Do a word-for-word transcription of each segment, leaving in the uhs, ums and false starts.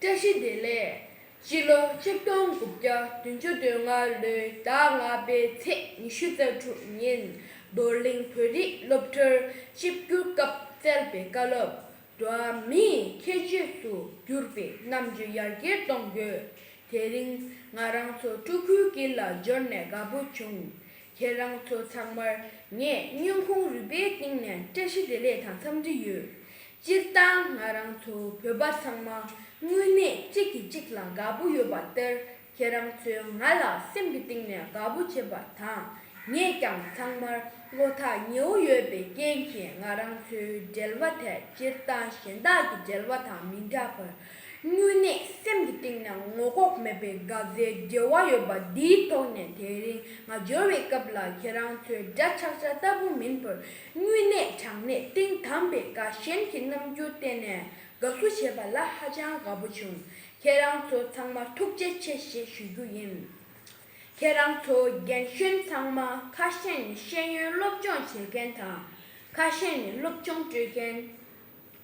བཀྲ་ཤིས་བདེ་ལེགས། སྤྱི་ལོ་ཆིག་སྟོང་དགུ་བརྒྱ་བདུན་ཅུ་དོན་ལྔ་ལོའི་ཟླ་ལྔ་པའི་ཚེས་ཉི་ཤུ་རྩ་དྲུག་ཉིན་རྡོར་གླིང་བོད་རིགས་སློབ་གྲྭར་ཆིབས་བསྒྱུར་སྐབས་བསྩལ་བའི་བཀའ་སློབ། འགྲོ་བ་མིའི་ཁྱད་ཆོས་སུ་གྱུར་པའི་རྣམ་དཔྱོད་ཡར་རྒྱས་གཏོང་དགོས། དེ་རིང་ང་རང་ཚོ་སྤྲུལ་སྐུའི་དཀྱིལ་ལ་འབྱོར་ནས་དགའ་པོ་བྱུང་། ཁྱེད་རང་ཚོ་ཚང་མར་ངས་སྙིང་ཁུང་རུས་པའི་གཏིང་ནས་བཀྲ་ཤིས་བདེ་ལེགས་དང་འཚམས་འདྲི་ཡོད། སྤྱིར་བཏང་ང་རང་ཚོ་བོད་པ་ཚང་མ་དངོས་གནས་གཅིག་གིས་གཅིག་ལ་དགའ་པོ་ཡོད་པ་ལྟར། ཁྱེད་རང་ཚོས་ང་ལ་སེམས་ཀྱི་གཏིང་ནས་དགའ་པོ་བྱེད་པ་དང་། ངས་ཀྱང་ཚང་མར་བློ་ཐག་ཉེ་བོ་ཡོད་པའི་རྐྱེན་གྱིས་ང་རང་ཚོའི་འབྲེལ་བ་དེ་སྤྱིར་བཏང་གཞན་དག་གི་འབྲེལ་བ་དང་མི་འདྲ་བར། དངོས་གནས་སེམས་ཀྱི་གཏིང་ནས་ངོ་ལྐོག་མེད་པའི་དགའ་ཚལ་འབྲེལ་བ་ཡོད་པ་འདིའི་ཐོག་ནས་དེ་རིང་ང་འབྱོར་བའི་སྐབས་ལ་ཁྱེད་རང་ཚོའི་འདྲ་ཆགས་ཆགས་ལྟ་བུ་མིན་པར། དངོས་གནས་དྲང་གནས་གཏིང་དམ་པའི་དགའ་ཞེན་གྱི་རྣམ་འགྱུར་བསྟན་ནས་དགའ་བསུ་བྱས་པ་ལ་ཧ་ཅང་དགའ་པོ་བྱུང་། ཁྱེད་རང་ཚོ་ཚང་མ་ཐུགས་རྗེ་ཆེ་ཞེས་ཞུ་རྒྱུ་ཡིན། ཁྱེད་རང་ཚོ་རྒན་གཞོན་ཚང་མ་ཁ་ཤས་ནི་ཤེས་ཡོན་སློབ་སྦྱོང་བྱེད་མཁན་དང་། ཁ་ཤས་ནི་སློབ་སྦྱོང་སྤྲོད་མཁན།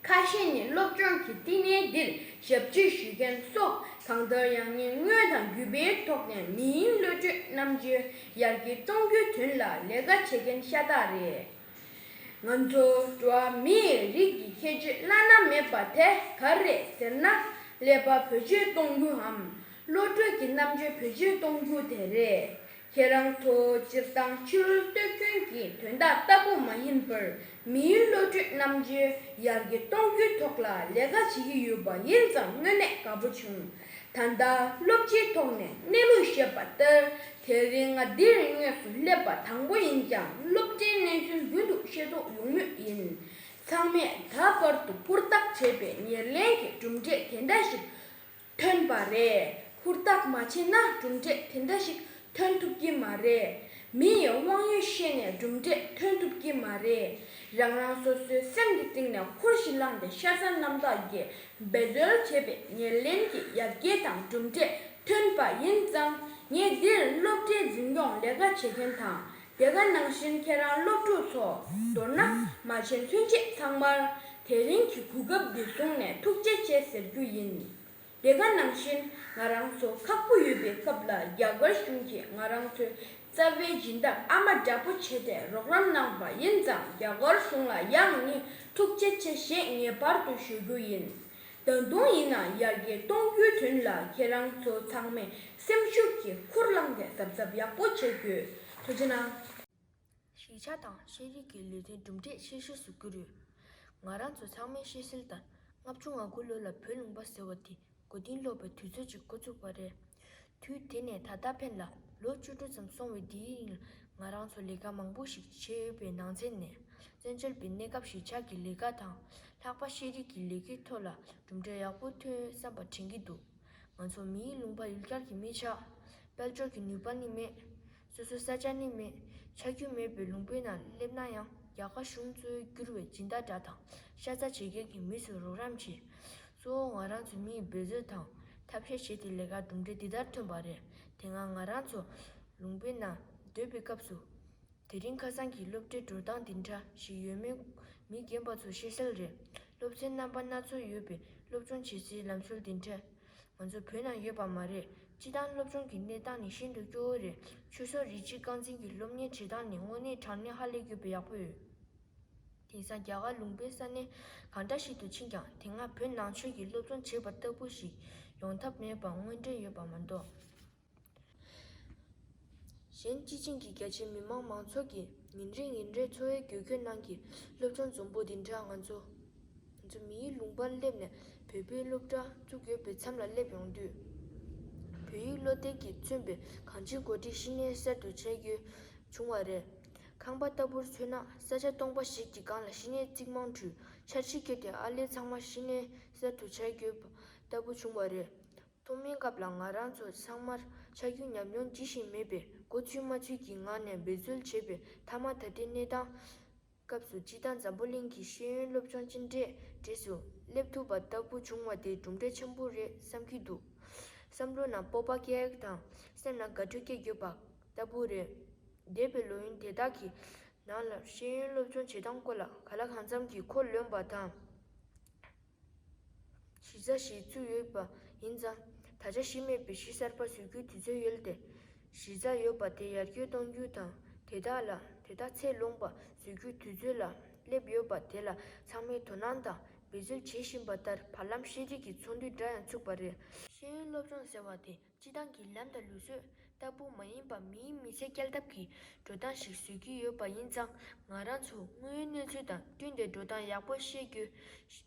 ཁ་ཤས་ནི་སློབ་སྦྱོང་གི་བསྟི་གནས་འདིར་ཞབས་ཕྱི་ཞུ་མཁན་སོགས། གང་ལྟར་ཡང་སྙིང་དངོས་དང་བརྒྱུད་པའི་ཐོག་ནས་མིའི་བློ་གྲོས་རྣམ་དཔྱོད་ཡར་རྒྱས་གཏོང་རྒྱུའི་དོན་ལ་ལས་ཀ་བྱེད་མཁན་ཤ་སྟག་རེད། ང་ཚོ་འགྲོ་བ་མིའི་རིགས་ཀྱི་ཁྱད་ཆོས་བླ་ན་མེད་པ་དེ་ག་རེ་རེད་ཟེར་ན། ཀླད་པ་བེད་སྤྱོད་གཏོང་རྒྱུའམ། བློ་གྲོས་ཀྱི་རྣམ་དཔྱོད་བེད་སྤྱོད་གཏོང་རྒྱུ་དེ་རེད། ཁྱེད་རང་ཚོ་སྤྱིར་བཏང་ཕྱི་རོལ་སྟོབས་རྒྱུན་གྱི་དོན་དག་ལྟ་བུ་མ་ཡིན་པར། མིའི་བློ་གྲོས་རྣམ་དཔྱོད་ཡར་རྒྱས་གཏོང་རྒྱུའི་ཐོག་ལ་ལས་ཀ་བྱེད་ཀྱི་ཡོད་པ་ཡིན་ཙང་དངོས་གནས་དགའ་པོ་བྱུང་། ད་ལྟ་སློབ་སྤྱིའི་ཐོག་ནས་གནས་ལུགས་བཤད་པ་ལྟར། དེ་རིང་ང་འདིར་དངོས་སུ་སླེབས་པ་དང་པོ་ཡིན་ཀྱང་། སློབ་གྲྭའི་གནས་ཚུལ་རྒྱུན་དུ་ཤེས་རྟོགས་ཡོང་མུས་ཡིན། ཚང་མས་ད་བར་དུ་ཧུར་ཐག་བྱས་པའི་ཉེར་ལེན་གྱི་གྲུབ་འབྲས་དེ་འདྲ་ཞིག་ཐོན་པ་རེད། ཧུར་ཐག་མ་བྱས་ན་གྲུབ་འབྲས་དེ་འདྲ་ཞིག་ཐོན་ཐུབ་ཀྱི་མ་རེད། མི་ཡི་དབང་ཡོད་ཤེས་ནས་གྲུབ་འབྲས་ཐོན་ཐུབ་ཀྱི་མ་རེད། རང་རང་སོ་སོའི་སེམས་ཀྱི་གཏིང་ནས་ཁུར་ཞིག་བླངས་ཏེ་ཤ་ཚ་རྣམ་དག་གིས་འབད་རྩོལ་བྱས་པའི་ཉེར་ལེན་གྱི་ཡར་རྒྱས་དང་གྲུབ་འབྲས་ཐོན་པ་ཡིན་ཙང་། ངས་འདིར་སློབ་གྲྭའི་འཛིན་སྐྱོང་ལས་ཀ་བྱེད་མཁན་དང་། དེ་ག་ནང་བཞིན་ཁྱེད་རང་སློབ་ཕྲུག་ཚོ། མདོར་ན་མ་བྱན་ལྷན་རྒྱས་ཚང་མར་དེ་རིང་གི་གོ་སྐབས་འདི་བཟུང་ནས་ཐུགས་རྗེ་ཆེ་ཟེར་རྒྱུ་ཡིན། དེ་ག་ནང་བཞིན་ང་རང་ཚོ་ཁག་པོ་ཡོད་པའི་སྐབས་ལ་རྒྱ་གར་གཞུང་གིས་ང་རང་ཚོའི་རྩ་བའི་སྦྱིན་བདག་ཨ་མ་འདྲ་པོ་བྱས་ཏེ་རོགས་རམ་གནང་བ་ཡིན་ཙང་། རྒྱ་གར་གཞུང་ལ་ཡང་ནས་ཐུགས་རྗེ་ཆེ་ཞེས་ངེས་པར་དུ་ཞུ་རྒྱུ་ཡིན། ད་དུང་ཡིན་ན་ཡར་རྒྱས་གཏོང་རྒྱུའི་དོན་ལ་ཁྱེད་རང་ཚོ་ཚང་མས་སེམས་ཤུགས་ཀྱིས་ཁུར་བླངས་ཏེ་གཟབ་གཟབ་ཡག་པོ་བྱེད་དགོས། ཐུགས་རྗེ་གནང་། གཞིས་ཆགས་དང་ཤེས་རིག་གི་ལས་དོན་གྲུབ་འབྲས་ཆེ་ཤོས་སུ་གྱུར་ཡོད། ང་རང་ཚོ་ཚང་མས་ཤེས་གསལ་ལྟར། ལྔ་བཅུ་ང་དགུ་ལོ་ལ་བོད་ལུང་པ་ཟེར་བ་དེ་མགོ་རྟིང་སློག་པའི་དུས་ཚོད་ཅིག་འགོ་ཚུགས་པ་རེད། དུས་དེ་ནས་ད་ལྟ་ཕན་ལ་ལོ་བཅུ་དྲུག་ཙམ་སོང་བའི་དེའི་རིང་ལ། ང་རང་ཚོ་ལས་ཀ་མང་པོ་ཞིག་བྱས་ཡོད་པའི་ནང་ཚན་ནས། བཙན་བྱོལ་བའི་གནས་སྐབས་གཞིས་ཆགས་ཀྱི་ལས་ཀ་དང་། ལྷག་པར་ཤེས་རིག་གི་ལས་ཀའི་ཐོག་ལ་གྲུབ་འབྲས་ཡག་པོ་ཐོན་བསམ་པ་དྲན་གྱི་འདུག་ང་ཚོ་མིའི་ལུང་པ་ཡུལ་གྱར་གྱི་མི་ཆགས། དཔལ་འབྱོར་གྱི་ནུས་པ་ནི་མེད། སོ་སོའི་ས་ཆ་ནི་མེད། ཆ་རྒྱུས་མེད་པའི་ལུང་པའི་ནང་སླེབས་ན་ཡང་། རྒྱ་གར་གཞུང་གཙོས་བསྒྱུར་བའི་སྦྱིན་བདག་འདྲ་དང་། ཤ་ཚ་བྱེད་མཁན་གྱི་མི་ཚོས་རོགས་རམ་བྱས། གཙོ་བོ་ང་རང་ཚོ་མི་ཡི་འབད་རྩོལ་དང་ཐབས་ཤེས་བྱས་ཏེ་ལས་ཀ་གྲུབ་འབྲས་འདི་ལྟར་ཐོན་པ་རེད། དེ་སྔ་ང་རང་ཚོ་ལུང་པའི་ནང་སྡོད་པའི་སྐབས་སུ། དེ་རིང་ཁ་སང་གི་སློབ་གྲྭའི་འགྲོ་སྟངས་འདི་འདྲ་ཞིག་ཡོད་མེད་མི་རྒན་པ་ཚོ་ཤེས་གསལ་རེད། སློབ་ཚན་རྣམ་པ་སྣ་ཚོགས་ཡོད་པའི་སློབ་སྦྱོང་བྱེད་སའི་ལམ་སྲོལ་འདི་འདྲ་ང་ཚོ་བོད་ནང་ཡོད་པ་མ་རེད། སྤྱིར་བཏང་སློབ་སྦྱོང་གི་གནས་སྟངས་ནི་ཤིན་ཏུ་སྐྱོ་བོ་རེད། ཆོས་ཕྱོགས་རིགས་གཅིག་རྐང་འཛིན་གྱི་སློབ་གཉེར་བྱེད་སྟངས་ནི་དངོས་གནས་དྲང་གནས་ཧ་ལས་དགོས་པའི་ཡག་པོ་ཡོད། དེང་སང་རྒྱ་གར་ལུང་པའི་ས་གནས་གང་འདྲ་ཞིག་ཏུ་ཕྱིན་ཀྱང་། དེ་སྔ་བོད་ནང་ཆོས་ཀྱི་སློབ་སྦྱོང་བྱས་པ་ལྟ་བུ་ཞིག་ཡོང་ཐབས་མེད་པ་དངོས་འབྲེལ་ཡོད་པ་མ་གཏོགས། གཞན་སྤྱི་བྱིངས་ཀྱི་རྒྱ་ཆེའི་མི་དམངས་མང་ཚོགས་ཀྱིས་ཉིན་རེ་ཉིན་རེའི་འཚོ་བའི་དགོས་མཁོའི་ནང་གི་སློབ་སྦྱོང་འཛོམས་པོ་འདི་འདྲ་ང་ཚོ། ང་ཚོ་མིའི་ལུང་པར་སླེབས་ནས་བོད་པའི་སློབ་གྲྭ་བཙུགས་ཡོད་པའི་མཚམས་ལ་སླེབས་ཡོང་དུས། བོད་ཡིག་བློ་གཏད་ཀྱིས་མཚོན་པའི་གངས་ཅན་གོ་སྒྲིག་གཞི་ནས་གསར་དུ་ཆགས་རྒྱུ་བྱུང་བ་རེད། ཁང་པ་ལྟ་བུར་མཚོན་ན། ས་ཆ་སྟོང་པ་ཞིག་གི་སྒང་ལ་གཞི་ནས་རྩིག་རྨང་བྲུས། འཆར་གཞི་བཀོད་དེ་ཨར་ལས་ཚང་མ་གཞི་ནས་གསར་དུ་ཆགས་རྒྱུ་ལྟ་བུ་བྱུང་བ་རེད། ཐོག་མའི་སྐབས་ལ་ང་རང་ཚོ་ཚང་མར་ཆ་རྒྱུས་ཉམས་མྱོང་ཇི་བཞིན་མེད་པས། མགོ་ཚོས་མ་ཚོས་ཀྱི་ངང་ནས་འབད་རྩོལ་བྱས་པས། མཐའ་མ་ད་ལྟའི་གནས་སྟངས་སྐབས་སུ་སྤྱིར་བཏང་འཛམ་བུ་གླིང་གི་ཤེས་ཡོན་སློབ་སྦྱོང་ཅན་གྱི་གྲས་སུ་སླེབས་ཐུབ་པ་ལྟ་བུ་བྱུང་བ་དེ་གྲུབ་འབྲས་ཆེན་པོ་རེད་བསམ་གྱི་འདུག་བསམ་བློ་ནང་སྤོབས་པ་སྐྱེ་ཡག་དང་། སེམས་ནང་དགའ་སྤྲོ་སྐྱེ་དགོས་པ་ལྟ་བུ་རེད། འདས་པའི་ལོ་ཡུན་དེ་དག་གི་ནང་ལ་ཤེས་ཡོན་སློབ་སྦྱོང་བྱེད་སྟངས་སྐོར་ལ་གང་ལ་གང་འཚམ་གྱིས་ཁས་ལེན་པ་དང་། གཞིས་ གཞི་རྩ་ཞིག་བཙུགས་ཡོད་པ་ཡིན་ཙང་། ད་ཆ་གཞི་མེད་པའི་གཞི་གསར་པ་བཟོ་རྒྱུའི་དུས་ཚོད་ཡོལ་ཏེ། གཞི་རྩ་ཡོད་པ་དེ་ཡར་རྒྱས་གཏོང་རྒྱུ་དང་། དེ་དག་ལ་དེ་དག་ཚད་ལོངས་པ་བཟོ་རྒྱུའི་དུས་ཚོད་ལ་སླེབས་ཡོད་པ་དེ་ལ་ཚང་མས་དོ་སྣང་དང་འབད་རྩོལ་བྱེད་བཞིན་པ་ལྟར། བར་ལམ་ཤེས་རིག་གི་ཚོགས་འདུ་འདྲ་ཡང་ཚུགས་པ་རེད། ཤེས་ཡོན་སློབ་སྦྱོང་ཟེར་བ་དེ་སྤྱི་བཏང་གི་ལམ་དང་ལུགས་སྲོལ་ལྟ་བུ་མ་ཡིན་པ། མིའི་མི་ཚེ་སྐྱེལ་ཐབས་ཀྱི་འགྲོ་སྟངས་ཤིག་བཟོ་གི་ཡོད་པ་ཡིན་ཙང་། ང་རང་ཚོ་དངོས་ཡོད་གནས་ཚུལ་དང་བསྟུན་ཏེ་འགྲོ་སྟངས་ཡག་པོ་ཤེས་རྒྱུ།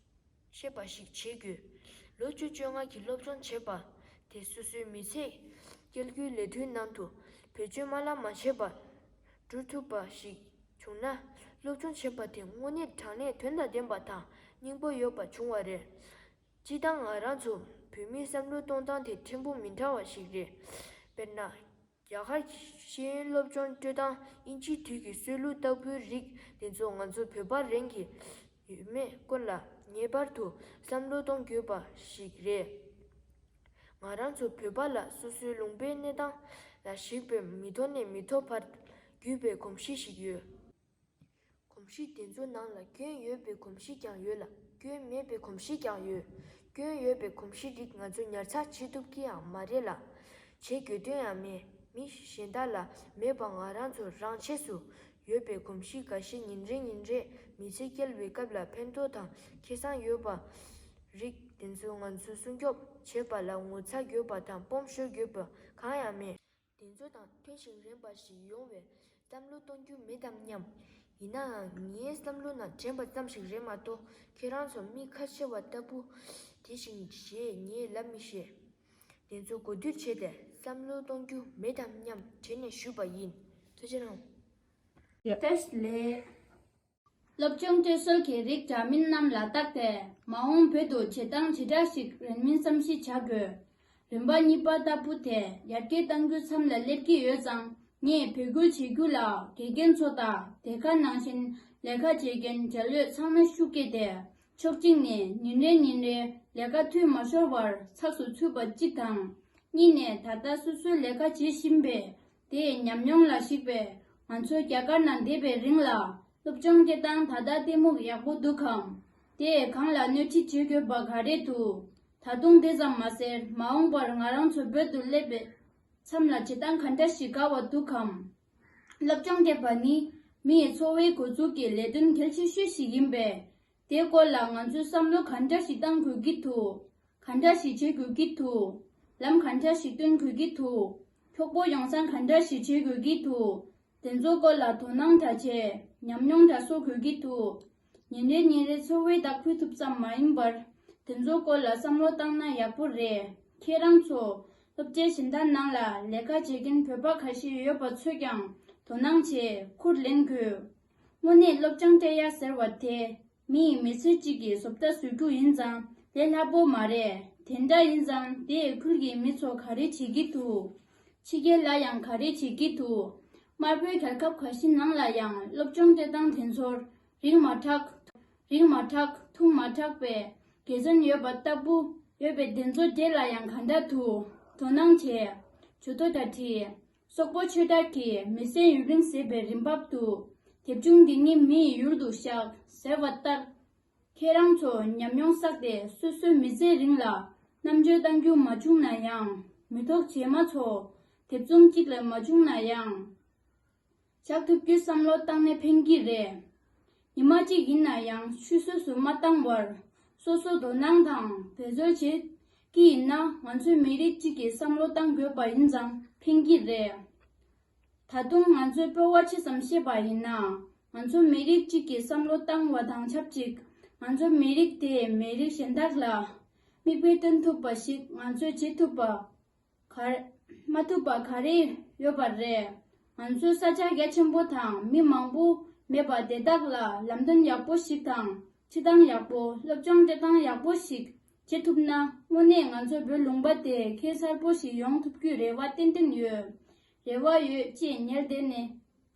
ཤེས་པ་ཞིག་བྱེད་དགོས། ལོ་བཅུ་བཅོ་ལྔ་གི་སློབ་སྦྱོང་བྱས་པ་དེ་སོ་སོའི་མི་ཚེ་སྐྱེལ་རྒྱུའི་ལས་དོན་ནང་དུ་བེད་སྤྱོད་མ་ལག་མ་བྱས་པར་འགྲུལ་ཐུབ་པ་ཞིག་བྱུང་ན། སློབ་སྦྱོང་བྱས་པ་དེ་དངོས་གནས་དྲང་གནས་དོན་དང་ལྡན་པ་དང་སྙིང་པོ་ཡོད་པ་བྱུང་བ་རེད། སྤྱིར་བཏང་ང་རང་ཚོ་བོད་མིའི་བསམ་བློ་གཏོང་སྟངས་དེ་ཕྲན་བུ་མི་འདྲ་བ་ཞིག་རེད། དཔེར་ན། རྒྱ་གར་གྱི་ཤེས་ཡོན་སློབ་སྦྱོང་སྤྲོད་སྟངས། དབྱིན་ཇིའི་དུས་ཀྱི་སྲོལ་ལུགས་ལྟ་བུའི་རིགས་དེ་ཚོ་ང་ཚོ་བོད་པ་རང་གི་ཡོད་མེད་སྐོར་ལ་ངེས་པར་དུ་བསམ་བློ་གཏོང་དགོས་པ་ཞིག་རེད། ང་རང་ཚོ་བོད་པ་ལ་སོ་སོའི་ལུང་པའི་གནས་སྟངས་ལ་གཞིགས་པའི་མི་ཐོག་ནས་མི་ཐོག་བར་བརྒྱུད་པའི་གོམས་གཤིས་ཤིག་ཡོད། གོམས་གཤིས་དེ་ཚོའི་ནང་ལ་སྐྱོན་ཡོད་པའི་གོམས་གཤིས་ཀྱང་ཡོད་ལ། སྐྱོན་མེད་པའི་གོམས་གཤིས་ཀྱང་ཡོད། སྐྱོན་ཡོད་པའི་གོམས་གཤིས་རིགས་ང་ཚོས་ཉར་ཚགས་བྱེད་ཐུབ་ཀྱི་ཡང་མ་རེད་ལ། བྱེད་དགོས་དོན་ཡང་མེད། མི་གཞན་དག་ལ་མེད་པ་ང་རང་ཚོ་རང་ཆས་སུ་ཡོད་པའི་གོམས་གཤིས་འགའ་ཞིག་ཉིན་རེ་ཉིན་རེ་མི་ཚེ་སྐྱེལ་བའི་སྐབས་ལ་ཕན་ཐོགས་དང་ཁེ་བཟང་ཡོད་པ་རིགས་དེ་ཚོ་ང་ཚོས་སྲུང་སྐྱོབ་བྱེད་པ་ལ་ངོ་ཚ་དགོས་པ་དང་སྤོབས་ཤོར་དགོས་པ་གང་ཡང་མེད། དེ་ཚོ་དང་མཐུན་ཞིང་རན་པ་ཞིག་ཡོང་བའི་བསམ་བློ་གཏོང་རྒྱུ་མེད་དམ་སྙམ། ཡིན་ནའང་ངའི་བསམ་བློ་ནང་དྲན་པ་ཙམ་ཞིག་རེད་མ་གཏོགས། ཁྱེད་རང་ཚོ་མི་ཁ་ཆེ་བ་ལྟ་བུ་དེ་བཞིན་ཞེས་ངས་ལབ་མི་ཤེས། དེ་ཚོ་གོ་བསྡུར་བྱས་ཏེ་བསམ་བློ་གཏོང་རྒྱུ་མེད་དམ་སྙམ་དྲན་ནས་ཞུས་པ་ཡིན། ཐུགས་རྗེ་གནང་། བཀྲ་ཤིས་བདེ་ལེགས། སློབ་སྦྱོང་སྤྲོད་སྲོལ་གྱི་རིགས་འདྲ་མིན་རྣམས་ལ་བརྟག་སྟེ། མ་འོངས་བོད་དུ་བྱེད་སྟངས་ཇི་འདྲ་ཞིག་རིང་མིན་བསམ་གཞིག་བྱ་དགོས། རིམ་པ་གཉིས་པ་ལྟ་བུ་དེ་ཡར་རྒྱས་གཏང་རྒྱུའི་མཚམས་ལ་སླེབས་ཀྱི་ཡོད་ཙང་། ངས་འབོད་སྐུལ་བྱེད་རྒྱུ་ལ། དགེ་རྒན་ཚོ་དང་དེ་ག་ནང་བཞིན་ལས་ཀ་བྱེད་མཁན་འབྲེལ་ཡོད་ཚང་མས་ཤུགས་བསྐྱེད་དེ། ཕྱོགས་གཅིག་ནས་ཉིན་རེ་ཉིན་རེ་ལས་ཀ་འཐུས་མ་ཤོར་བར་ཚགས་སུ་ཚུད་པ་གཅིག་དང་། གཉིས་ནས་ད་ལྟ་སོ་སོའི་ལས་ཀ་བྱེད་བཞིན་པའི་དེའི་ཉམས་མྱོང་ལ་གཞིགས་པའི། ང་ཚོ་རྒྱ་གར་ནང་བསྡད་པའི་རིང་ལ་སློབ་སྦྱོང་སྤྲད་སྟངས་ད་ལྟ་ལྟད་མོ་ཡག་པོ་འདུག་གམ། དེས་གང་ལ་སྣེ་ཁྲིད་བྱེད་དགོས་པ་ག་རེ་འདུག་ད་དུང་དེ་ཙམ་མ་ཟད། མ་འོངས་པར་ང་རང་ཚོ་བོད་དུ་སླེབས་པའི་མཚམས་ལ་བྱེད་སྟངས་ག་འདྲ་ཞིག་དགའ་བ་འདུག་གམ། སློབ་སྦྱོང་སྤྲད་པ་ནི་མིའི་འཚོ་བའི་འགོ་འཛུགས་ཀྱི་ལས་དོན་གལ་ཆེ་ཤོས་ཤིག་ཡིན་པས། དེའི་སྐོར་ལ་ང་ཚོས་བསམ་བློ་ག་འདྲ་ཞིག་གཏང་དགོས་ཀྱི་འདུག་ག་འདྲ་ཞིག་བྱེད་དགོས་ཀྱི་འདུག་ལམ་ག་འདྲ་ཞིག་སྟོན་དགོས་ཀྱི་འདུག་འཁྱོག་པོ་ཡོང་སྟངས་ག་འདྲ་ཞིག་བྱེད་དགོས་ཀྱི་འདུག་དེ་ཚོའི་སྐོར་ལ་དོ་སྣང་དང་བཅས་ཉམས་མྱོང་འདྲ་བཟོ་དགོས་ཀྱི་འདུག་ཉིན་རེ་ཉིན་རེ་འཚོ་བའི་བདག་པོ་ཐུབ་ཙམ་མ་ཡིན་པར། དེ་ཚོའི་སྐོར་ལ་བསམ་བློ་བཏང་ན་ཡག་པོ་རེད། ཁྱེད་རང་ཚོ་སློབ་གྲྭའི་གཞན་དག་ནང་ལ་ལས་ཀ་བྱེད་མཁན་བོད་པ་ཁ་ཤས་ཡོད་པ་ཚོས་ཀྱང་དོ་སྣང་བྱས་ཁུར་ལེན་དགོས། དངོས་གནས་སློབ་སྦྱོང་སྤྲད་ཡ་ཟེར་བ་དེ་མི་ཡི་མི་ཚེ་གཅིག་གི་བཟོ་ལྟ་བཟོ་རྒྱུ་ཡིན་ཙང་ལས་སླ་པོ་མ་རེད། དེ་འདྲ་ཡིན་ཙང་དེས་ཁུལ་གྱི་མི་ཚོ་ག་རེ་བྱེད་ཀྱི་འདུག་ཕྱི་རྒྱལ་ལ་ཡང་ག་རེ་བྱེད་ཀྱི་འདུག་དམར་པོའི་རྒྱལ་ཁབ་ཁ་ཤས་ནང་ལ་ཡང་སློབ་སྦྱོང་སྤྲད་སྟངས་དེ་ཚོར་རིག་མ་དྲག་རིག་མ་དྲག་ཐུགས་མ་དྲག་པའི་དགེ་མཚན་ཡོད་པ་ལྟ་བུ་ཡོད་པའི་དེ་ཚོ་འདྲ་ལ་ཡང་ག་འདྲ་འདུག་དོ་སྣང་བྱས། ཇུས་གཏོགས་གྲ་སྒྲིག་སོག་པོ་ཆོས་གྲགས་ཀྱིས་མི་སེར་ཡུན་རིང་ཟེར་བའི་རིན་འབབ་ཏུ། དེབ་ཆུང་འདི་ཉིད་མི་ཡི་ཡུལ་དུ་བཞག་ཟེར་བ་ལྟར། ཁྱེད་རང་ཚོ་ཉམས་མྱོང་བསགས་ཏེ་སོ་སོའི་མི་ཚེའི་རིང་ལ་རྣམ་དཔྱོད་གཏང་རྒྱུ་མ་བྱུང་ན་ཡང་། མི་ཐོག་རྗེས་མ་ཚོ་དེབ་ཆུང་གཅིག་ལས་མ་བྱུང་ན་ཡང་། བཞག་ཐུབ་རྒྱུའི་བསམ་བློ་བཏང་ནས་ཕན་གྱི་རེད། ཉི་མ་གཅིག་ཡིན་ན་ཡང་ཆུད་ཟོས་སུ་མ་བཏང་བར། སོ་སོ་དོ་སྣང་དང་འབད་རྩོལ་བྱེད་ཀྱི་ཡིན་ན། ང་ཚོའི་མི་རིགས་གཅིག་གི་བསམ་བློ་བཏང་དགོས་པ་ཡིན་ཙང་ཕན་གྱི་རེད། ད་དུང་ང་ཚོའི་སྤོབས་པ་ཆེ་ཙམ་བཤད་པ་ཡིན་ན། ང་ཚོ་མི་རིགས་གཅིག་གི་བསམ་བློ་བཏང་བ་དང་ཆབས་ཅིག་ང་ཚོ་མི་རིགས་དེས་མི་རིགས་གཞན་དག་ལ་མིག་དཔེ་སྟོན་ཐུབ་པ་ཞིག་ང་ཚོས་བྱེད་ཐུབ་པ་ག་རེ། མ་ཐུབ་པ་ག་རེ་ཡོད་པ་རེད། ང་ཚོའི་ས་ཆ་རྒྱ་ཆེན་པོ་དང་མི་མང་པོ་མེད་པ་དེ་དག་ལ་ལམ་སྟོན་ཡག་པོ་ཞིག་དང་། སྤྱི་བཏང་ཡག་པོ། སློབ་སྦྱོང་སྤྲད་སྟངས་ཡག་པོ་ཞིག་བྱེད་ཐུབ་ན། དངོས་གནས་ང་ཚོ་བོད་ལུང་པ་དེ་ཁྱད་མཚར་པོ་ཞིག་ཡོང་ཐུབ་རྒྱུའི་རེ་བ་ཏན་ཏན་ཡོད། རེ་བ་ཡོད་ཅེས་ཉེར་བསྡད་ནས།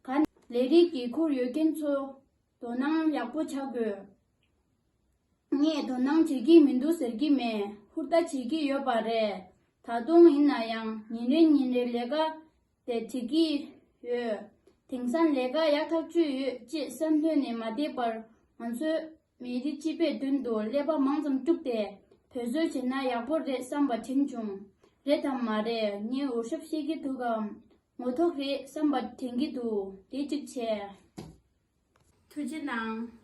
ག་ནས་ལས་རིགས་ཀྱི་ཁུར་ཡོད་མཁན་ཚོ་དོ་སྣང་ཡག་པོ་བྱ་དགོས། ངས་དོ་སྣང་བྱེད་ཀྱི་མི་འདུག་ཟེར་གྱི་མེད། ཧུར་ཐག་བྱེད་ཀྱི་ཡོད་པ་རེད། ད་དུང་ཡིན་ན་ཡང་ཉིན་རེ་ཉིན་རེ་ལས་ཀ་དེ་བྱེད་ཀྱི་ཡོད། དེང་སང་ལས་ཀ་ཡག་ཐག་ཆོད་ཡོད་ཅེས་སེམས་ལྷོད་ནས་མ་བསྡད་པར། ང་ཚོས་མི་རིགས་སྤྱི་པའི་དོན་དུ་ཀླད་པ་མང་ཙམ་དཀྲུགས་ཏེ། བོད་བཟོ་བྱས་ན་ཡག་པོ་རེད་བསམ་པ་དྲན་བྱུང་། རེད་དམ་མ་རེད། ངས་འུར་ཞབས་བཤད་ཀྱི་འདུག་གམ། ངོ་ཐོག་རེད་བསམ་པ་དྲན་གྱི་འདུག་དེ་གཅིག་བྱས། ཐུགས་རྗེ་གནང་།